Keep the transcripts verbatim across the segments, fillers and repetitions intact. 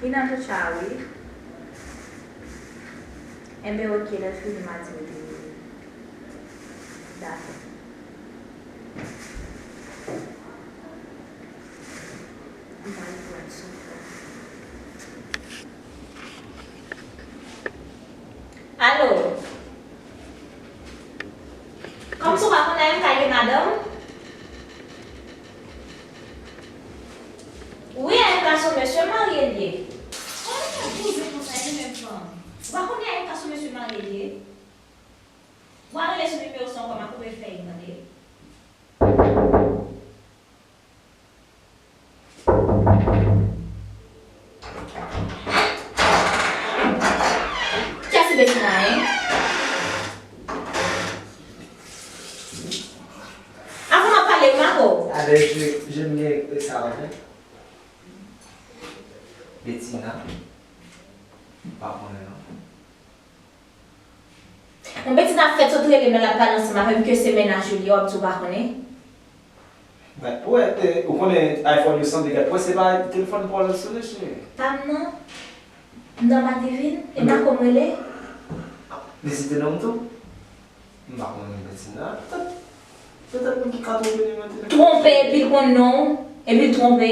Li nan tcha, wi. Enben, oke, lè l fini, m a di w li. Dakò. M pral pran sou fon. Alo? Kòmsi w pa konn Anelka ye, madanm? Wi, Anelka se yon mesye marye l ye. Kòman w fè bouzen konsa, li menm fanm? Ou pa konnen Anelka se yon mesye marye l ye? Mwen rele sou nimewo sa ankò, m ap koupe fèy, tande. Kiyès se Betina a, en? Avan m ap pale, Marco. Avèk je, je m gen sa, en. Betina. M pa konnen, non. Yon betiz ap fèt sot rele m nan, l ap pale ansanm avè m ke se mennaj li ye, w ap di w pa konnen? Gad pou wè, e, ou konnen iPhone yo sanble, gad pou wè se pa telefòn pa w l ap sone, cheri. Pa m nan. M nan Madivin, e Marco m rele? Li site non m tou? M pa konnen Betina. Petèt, petèt moun ki ka twonpe nimewo telefòn. Twonpe, epi l konn non w, epi l twonpe.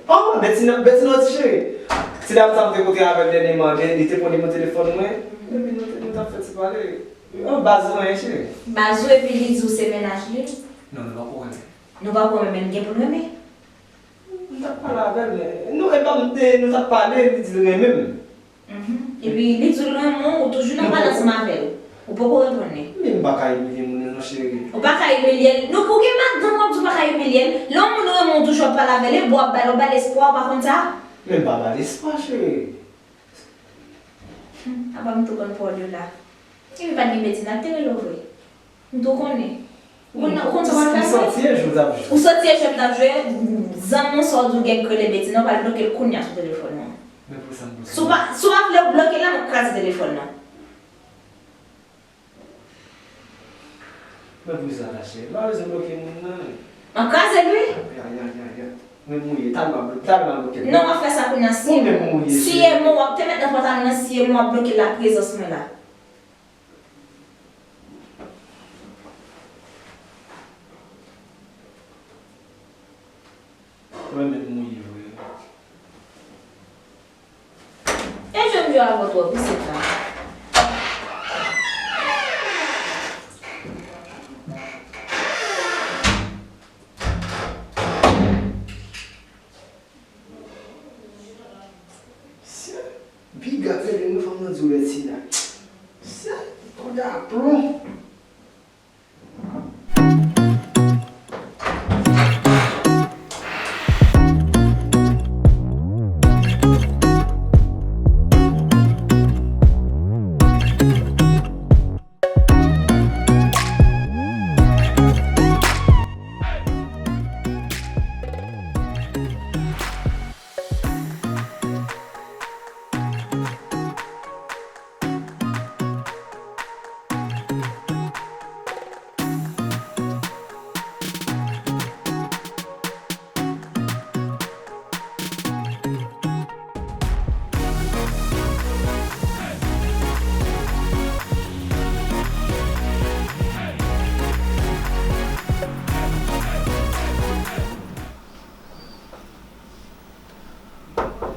Oh, Betina, Betina, ti cheri. Ti dam sa m te kontre avè l dènyèman, li te pran nimewo telefòn mwen. Epi nou te, nou t ap fè ti pale. Oh, baz ou, en, cheri. Baz ou, epi li di w se mennaj li? Non, nou pa ko renmen. Nou pa ko renmen, men n gen pou n renmen. M t ap pale avè l, men nou, e pa m te, nou t ap pale, li di l renmen m. Mhm. Epi li di w l renmen w, ou toujou nan pale ansanm avè l. Ou poko reponn li. Men m pa ka imilye moun nan non, cheri. Ou pa ka imilye l. Nou, ou gen madanm w ap di w pa ka imilye l. Lè yon moun renmen w, ou toujou ap pale avè l, e bon w ap ba l, ou ba l espwa, ou pa konn sa? Men m pa ba l espwa, cheri. Hmm, apa m tou konn pawòl yo la. Epi pa t gen Betina ki te rele w vre. M tou konnen. Ou konn, ou konn sa w pral fè vre? M santi e jwe m t ap jwe. Ou santi e jwe m t ap jwe? Zanmi w sa w di w gen k rele Betina, w pral bloke l kounye a sou telefòn nan. Men pou sa m pou sa. Si w pa, si w pa vle w bloke l la, m ap kraze telefòn nan. Men pou sa la, cheri. M pa bezwen bloke moun nan. M ap kraze l, wi. Ya, ya, ya, ya. Men mouye, talman blo-, talman bloke l. Non, w ap fè sa kounye a, siye men w. Ou menm mouye, cheri. Siye men w, w ap te met nan pantalon nan, siye men w, w ap bloke l la, prezans mwen la. Mwen menm mouye vre. E jwenn yo avè w twòp, wi, se sa. Sye, piga pèlen mwen fanm nan di w lè ti la. Sye, kòd a plon.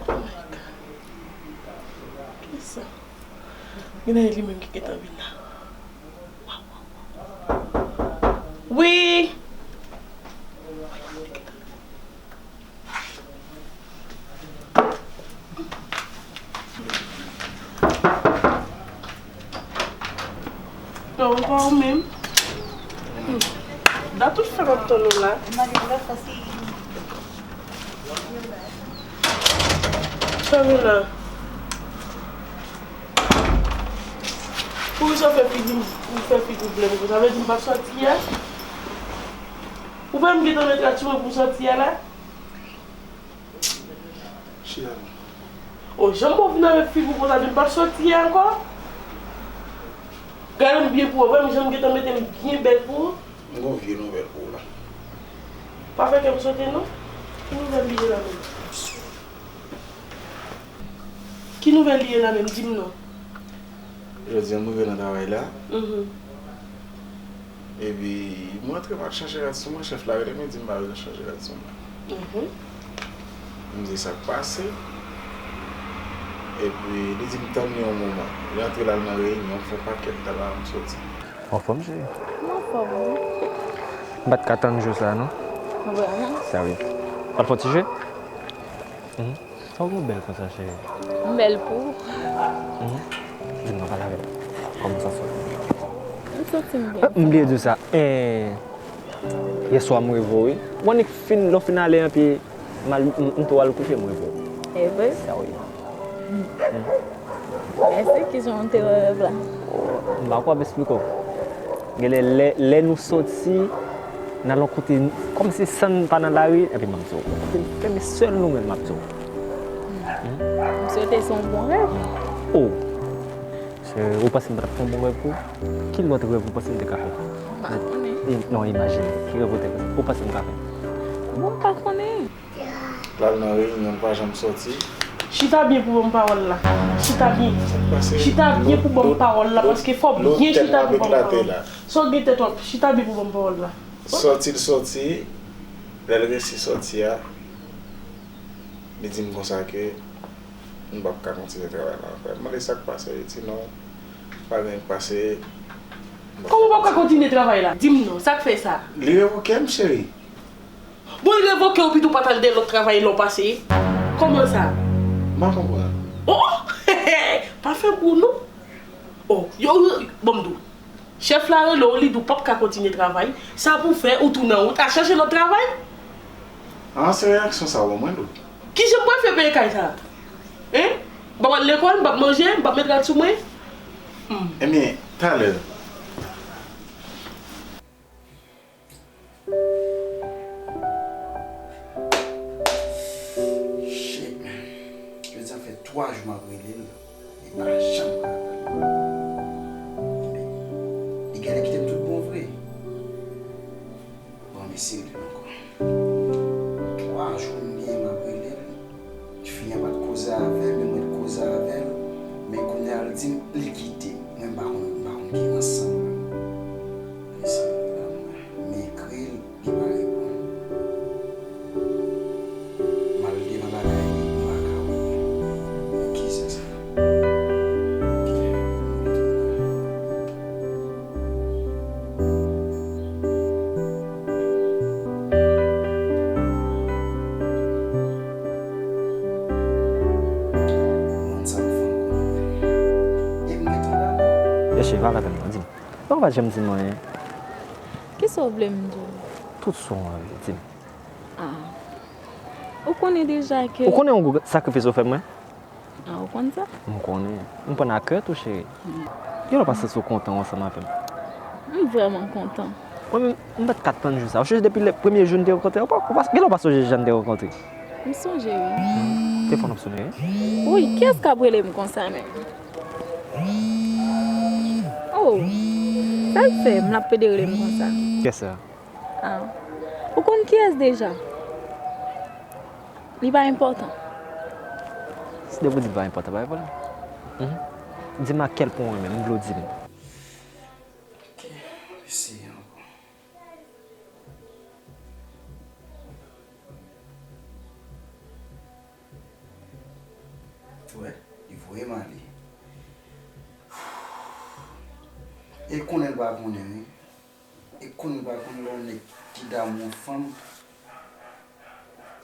Oh my God. Kisa? Genlè e li menm ki gentan vin la. Wi! Non, pa ou menm. Hmm. Dat ou fè m ap tann ou la. Fèmen la. Poukisa w fè figi m, ou fè figi w blè konsa? Sa vle di m p ap sòti a? Ou pa menm gentan met rad sou mwen pou m sòti a la? Chita non. O, jan m wè w vin avèk figi w konsa, di m p ap sòti a ankò? Gade m byen pou w, wè m jan m gentan mete m byen bèl pou ou. M gon vye nouvèl pou ou la. Pa fè kè m sote non. Ki nouvèl li ye la menm? Ki nouvèl li ye la menm? Di m non. Jodi a m rive nan travay la. Mhm. Epi, m rantre, m al chanje rad sou mwen, chèf la rele m, li di m pa bezwen chanje rad sou mwen. Mhm. M di sa k pase. Epi, li di m tann li yon moman. Li antre l al nan reyinyon, m fè yon pakèt tan la, m soti. Anfòm, cheri? M anfòm, wi. M pa t ka tann jou sa a, non. Vrèman? Serye. W ap fè yon ti jwe? Mhm. Sa w gen bèl konsa, cheri? M bèl pou ou. Mhm. Di m non, pale avè m. Kòman w santi w? M santi m byen. Eh, m bliye di w sa. Eh, yèswa m reve w, wi. Ou annik fin, lè w fin ale anpi m al, m, m tou al kouche, m reve w. E vre? Sa wi. Mèsi, kijan w te wè rèv la? M pa kwè ap esplike w. Genlè lè, lè nou soti, n al yon kote, kòmsi san n pa nan lari, epi m ap di w, kote n fèmen sèl nou menm, m ap di w. M swete se yon bon rèv. Oh! Se, ou panse m pa t ap fè yon bon rèv pou ou? Ki lòt rèv ou panse m te ka fè? M pa konnen. I-, non, imajine. Ki rèv ou te, ou panse m ka fè? Bon, m pa konnen. L al nan reyinyon, l pa janm soti. Chita byen pou ban m pawòl la. Chita byen. Chita byen pou ban m pawòl la, paske fò w byen chita pou ban m pawòl la. Sa w gen tèt w ap chita byen pou ban m pawòl la. Sòti l sòti, lè l resi sòti a, li di m konsa ke m p ap ka kontinye travay la ankò. M mande sa k pase, li di non, pa gen anyen k pase. Kòman w p ap ka kontinye travay la? Di m non, sa k fè sa? Li revoke m, cheri. Bon, li revoke w, epi tou pa t al de lòt travay lè w pase? Kòman sa? M pa konprann. Oh! Pa fè gou non. Oh, yo, yo, ban m di w. Chèf la rele w, li di w p ap ka kontinye travay. Sa pou fè, ou tounen an wout, al chèche lòt travay. Ah, se reyaksyon sa w ban mwen, Lou. Kijan m pral fè peye kay sa? Hein? M p ap al lekòl, m p ap manje, m p ap met rad sou mwen. Hmm. Ebyen, talè. Shit, man. Jodi a fè twa jou m ap rele l, li pa janm ka reprann. Li genlè kite m tout bon vre. Bon, m eseye rele l ankò. Twa jou m gen m ap rele l. Fi a pa t koze avè m, men mwen t koze avè l. Men kounye a l di m li kite m. Mwen m pa konn, m pa konn ki ansanm. Mesye, m ekri l, li pa reponn. M al devan bagay li, m pa ka wè. Men kisa sa? Monn sa m fè ankò. E m gentan la. Mesye, pa fè pèn non, di m. Ou pa janm di m anyen. Kisa w vle m di w? Tout sa w anvi, di m. Ah. Ou konnen deja ke... Ou konnen yon gwo sakrifis ou fè mwen? Ah, ou konn sa? M konnen. M pran a kè tou, cheri. Kilè w pa santi w kontan ansanm avè m? M vrèman kontan. Mwen menm, m pa t ka tann jou sa. Ou sonje depi lè premye jou n te rankontre? Ou pa, ou pa, kilè w pa sonje jan n te rankontre? M sonje, wi. Telefòn ap sone, wi. Wi, kiyès k ap rele m konsa menm? Oh, sa l fè m l ap pede rele m konsa? Kiyès sa? Ah. Ou konn kiyès deja? Li pa enpòtan. Si depi w di l pa enpòtan, pa enpòtan. Mhm. Di m a kèl pwen w renmen m, m vle w di m. Ok, eseye ankò. Ou wè, li voye m ale. E l konnen l pa konnen, wi. E konnen l pa konnen lè yon nèg ki damou yon fanm,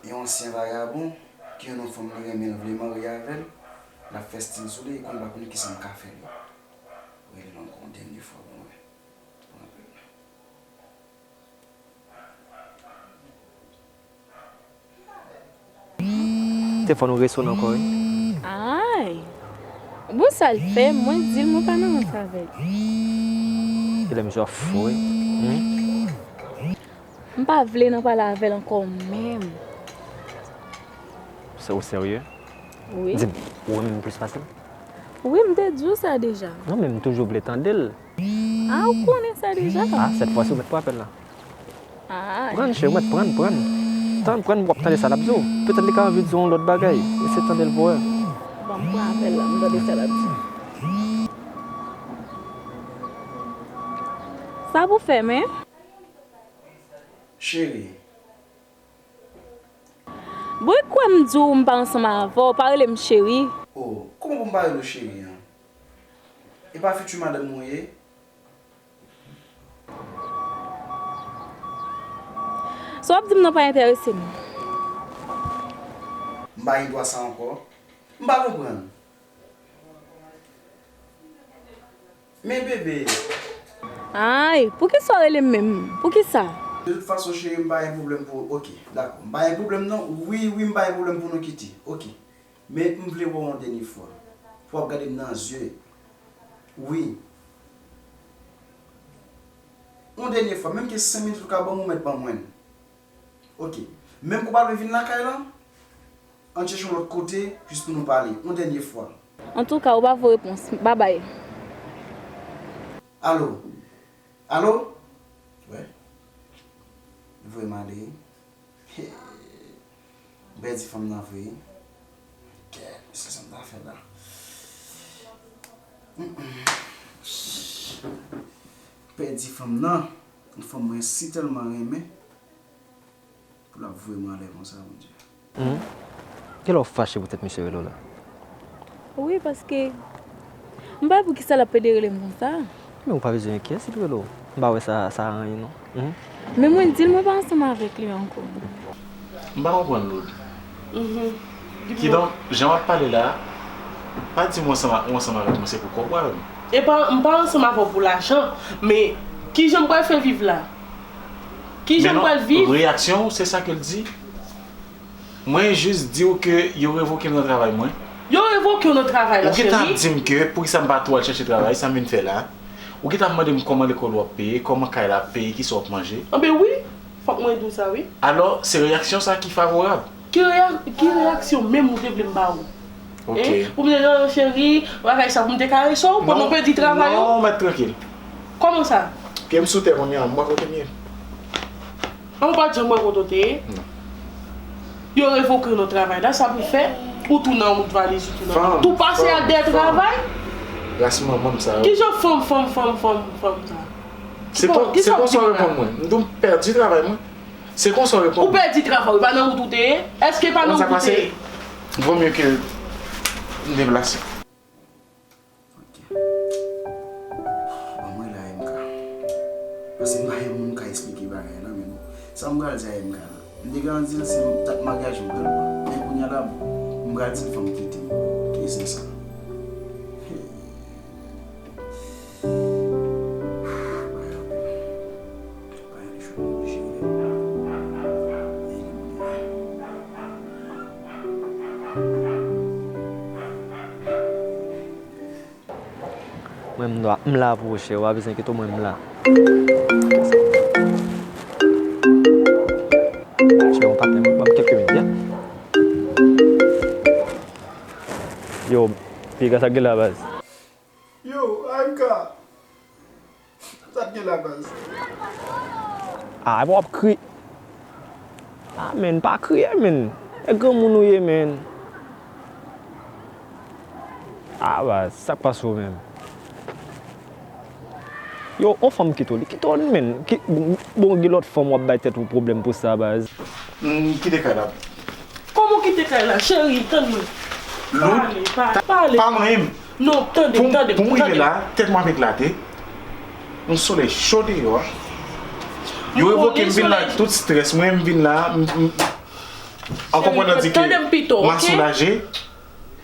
e yon ansyen vagabon ki jwenn yon fanm li renmen, l vle marye avè l, l ap fè stil sou li, e konnen l pa konnen kisa m ka fè li. Rele l ankò yon dènye fwa pou mwen. Pou anpil. Telefòn ou resone ankò, wi. Ay! Bon, sa l fè, mwen di l mwen pa nan rans avè l. Kilè misye ap fou, wi. Hmm? M pa vle nan pale avè l ankò menm. Se ou serye? Wi. Di m, ou renmen m plis pase l? Wi, m te di w sa deja. Non, men m toujou vle tande l. Ah, ou konnen sa deja. Ah, sèt fwa si ou mèt pran apèl la. Pran, cheri, mwen, pran, pran. Tann, pran, w ap tande sa l ap di w. Petèt li ka anvi di w yon lòt bagay. Eseye tande l pou wè. Bon, m pran apèl la, m tande sa l ap di. Sa pou fè, men? Cheri. Bon, e kwè m di w m pa ansanm avè w, pa rele m cheri. Oh, kòman pou m pa rele w cheri an? E pa fiti madanm mwen ye? Sa w ap di m nan pa enterese m. M pa gen dwa sa ankò. M pa konprann. Men bebe. Ay, poukisa w rele m menm? Poukisa? De tout fason, cheri, m pa gen pwoblèm pou, oke, dakò. M pa gen pwoblèm non. Wi, wi, m pa gen pwoblèm pou nou kite. Oke. Men m vle wè w yon dènye fwa. Pou w ap gade m nan zye. Wi. Yon dènye fwa, menm ke senk minit ou ka ban m, ou mèt ban mwen l. Oke. Menm ke w pa vle vin lakay lan, ann chèche yon lòt kote, jis pou nou pale. Yon dènye fwa. Antouka, ou pa voye repons. Babay. Alo? Alo? Wè. Li voye m ale. He. M pèdi fanm nan vre. Kè, se sa m ta fè la. Mm, mm. Pèdi fanm nan. Yon fanm mwen si tèlman renmen. Pou l ap voye m anlè konsa, Bondye. Hum. Genlè w fache poutèt misye rele w la? Wi, paske m pa wè poukisa l ap pede rele m konsa. Men ou pa bezwen enkyè si l rele w. M pa wè sa, sa anyen non. Hum. Men mwen di l mwen pa ansanm avèk li ankò. M pa konprann, Loud. Mhm. Kidonk, jan w ap pale la, pa di m w ansanm a, w ansanm avèk mwen, se pou kòb w avè m. E pa, m pa ansanm avè w pou lajan, men kijan m pral fè viv la? Kijan m pral viv? Men non, reyaksyon w, se sa ke l di. Mwen jis di w ke yo revoke m nan travay mwen. Yo revoke w nan travay la, cheri? Ou gentan ap di m ke poukisa m pa tou al chèche travay, sa m vin fè la. Ou gentan ap mande m kòman lekòl w ap peye, kòman kay la ap peye, kisa w ap manje. Anben wi, fòk mwen di w sa wi. Alò, se reyaksyon sa ki favorab. Ki reya-, ki reyaksyon menm ou te vle m ba ou? Ok. Hein? Pou m te di, "Oh, cheri, bagay sa pou m te karese w, pandan w pèdi travay ou?" Non, mèt trankil. Kòman sa? Pye m sou tè kounye a, m wè kote m ye. An, ou pa t janm wè kote w te ye? Non. Yo revoke w nan travay la, sa pou fè, ou tounen an wout valiz, ou tounen an wout. Tou pase ak dèyè travay? Ras manman m sa yo. Kijan fanm, fanm, fanm, fanm, fanm sa? Se konsa w reponn mwen. M di w m pèdi travay mwen. Se konsa w reponn mwen. Ou pèdi travay ou, e pa nan wout ou te ye? Èske e pa nan wout ou te ye? Vomye ke m deplase. Ok. Ban mwen la M K. Paske m pa yon moun ka eksplike bagay la, men bon. Sa m pral di a M K la. M te gentan di l se dat maryaj m pral pran. Men kounye a la, m pral di l fò m kite m. Ki zen sa? Hey. Bagay anpil. Bagay de chou, m oblije rele. Mwen, m la, m la pou ou, chè. Ou pa bezwen enkyete w, mwen, m la. Chè, yon patnè, mwen, ban m kèlke minit, ya. Yo, piga sa k gen la, baz. Yo, A M K. Sa k gen la, baz? Ah, epi w ap kriye. Ah, men, pa kriye, men. E granmoun ou ye, men. Ah, baz, sa k pase w menm? Yo, on fanm kite w, li kite w, men. Ki, bon, gen lòt fanm w ap bay tèt ou pwoblèm pou sa, baz. M kite kay la. Kòman w kite kay la, cheri? Tann mwen. Loud, pale, pale, pale. Pa manyen m. Non, tande, tande, tande. Pou m rive la, tèt mwen ap eklate. Yon solèy cho deyò a. Yo revoke m vin la ak tout strès mwen, m vin la, m, m, an konprann di ke m a soulaje.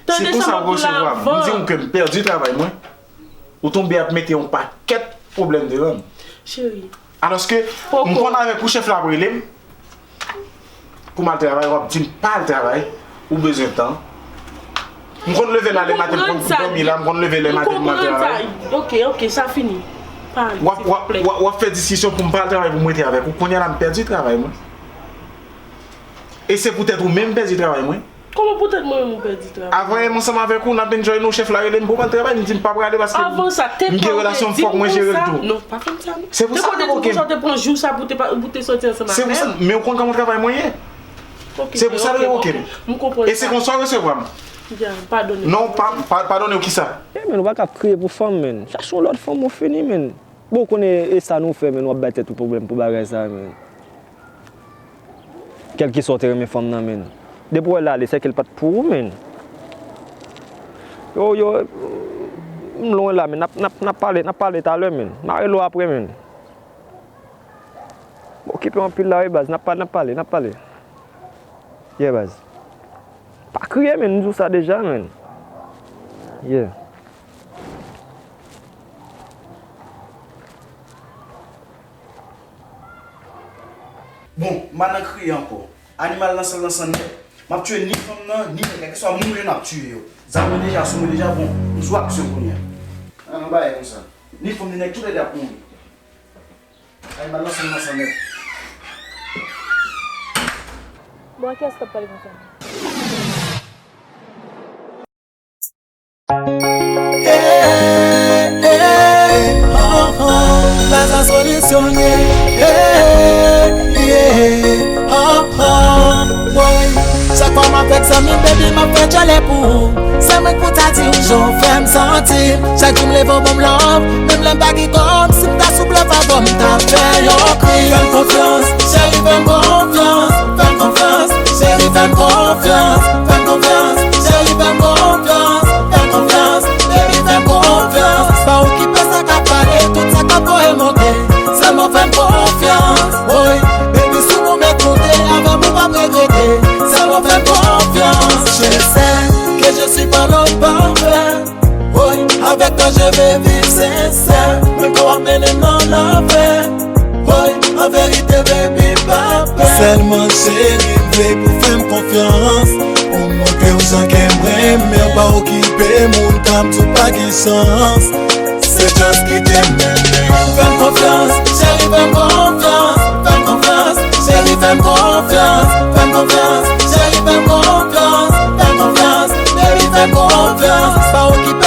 Se konsa w resevwa m. M di w ke m pèdi travay mwen. Ou tonbe ap mete yon pakèt pwoblèm devan m. Cheri. Alòske, m konn avèk ou chèf la ap rele m. Pou m al travay, w ap di m pa al travay, ou bezwen tan. M konn leve la lè maten pou m dòmi la, m konn leve lè maten pou m al travay. Ok, ok, sa fini. Pa ale, silvouplè. W ap, w ap, w ap fè diskisyon pou m pa al travay pou m rete avèk ou. Kounye a la, m pèdi travay mwen. E se poutèt ou menm m pèdi travay mwen. Kòman poutèt mwen menm ou pèdi travay? Avan yè m ansanm avèk ou, n ap enjoy nou, chèf la rele m pou m al travay, m di m pa prale paske m gen relasyon, fòk mwen jere l tou. Non, pa fè m sa non. Se pou sa m revoke m. Te konnen te di konsa w te pran jou sa pou te pa, pou te soti ansanm avè m. Se pou sa, men ou konn kòman travay mwen ye. Se pou sa m revoke m. M konprann sa. E se konsa w resevwa m. Ya, padone. Non, pa, pa, padone w kisa? E men, ou pa ka ap kriye pou fanm, men. Chache yon lòt fanm, ou fini, men. Bon, ou konnen e sa nou fè, men, nou ap bay tèt ou pwoblèm pou bagay sa, men. Kèlkeswa w te renmen fanm nan, men. Depi w wè l ale, se ke l pa t pou ou, men. Yo, yo, m lwen la, men. N ap, n ap, n ap pale, n ap pale talè, men. M a rele w apre, men. M okipe anpil la wi baz, n ap pale, n ap pale, n ap pale. Yeah baz. Pa kriye men, m di w sa deja men. Yeah. Bon, m pa nan kriye ankò. Animal nan san nan san nèt. M ap tiye ni fanm nan, ni nèg la. Keswa moun yo n ap tiye yo. Zam yo deja sou mwen deja, bon, m sou aksyon kounye a. An, nan bagay konsa. Ni fanm, ni nèg, tout lè de ap mouri. Ay, m al lanse m nan san nèt. Bon, a kiyès k ap pale konsa? Yeah, yeah, oh, oh, la sa solisyon ye. Yeah, yeah, oh, oh, woy. Chak fwa m avèk zanmi m, baby, m ap fè djòlè pou ou. Se mwen k pou ta di w jan w fè m santi. Chak jou m leve w ban m love, menm lè m pa gen kòb, si m ta sou blòf avè w, m ta fè yon krim. Fè m konfyans, cheri, fè m konfyans, fè m konfyans, cheri, fè m konfyans, fè m konfyans, cheri, fè m konfyans, fè m konfyans, baby, fè m konfyans. Pa okipe sa k ap pale, tout sa k ap voye monte. Sèlman fè m konfyans, woy. Baby, si w pou mèt monte, avè m ou p ap regrete. Sèlman fè m konfyans. Je sais que je suis pas l'homme parfait. Woy, avec toi je vais vivre sincère. Menm lè w ap mennen m nan lanfè. Woy, an verite, baby, pa pè. Sèlman cheri, m vle pou fè m konfyans. Pou m montre w jan ke m renmen w, pa okipe moun k ap di w pa gen chans. Se just kite m mennen w. Fè m konfyans, cheri, fè m konfyans. Fè m konfyans, cheri, fè m konfyans. Fè m konfyans, cheri, fè m konfyans. Fè m konfyans, baby, fè m konfyans. Pa okipe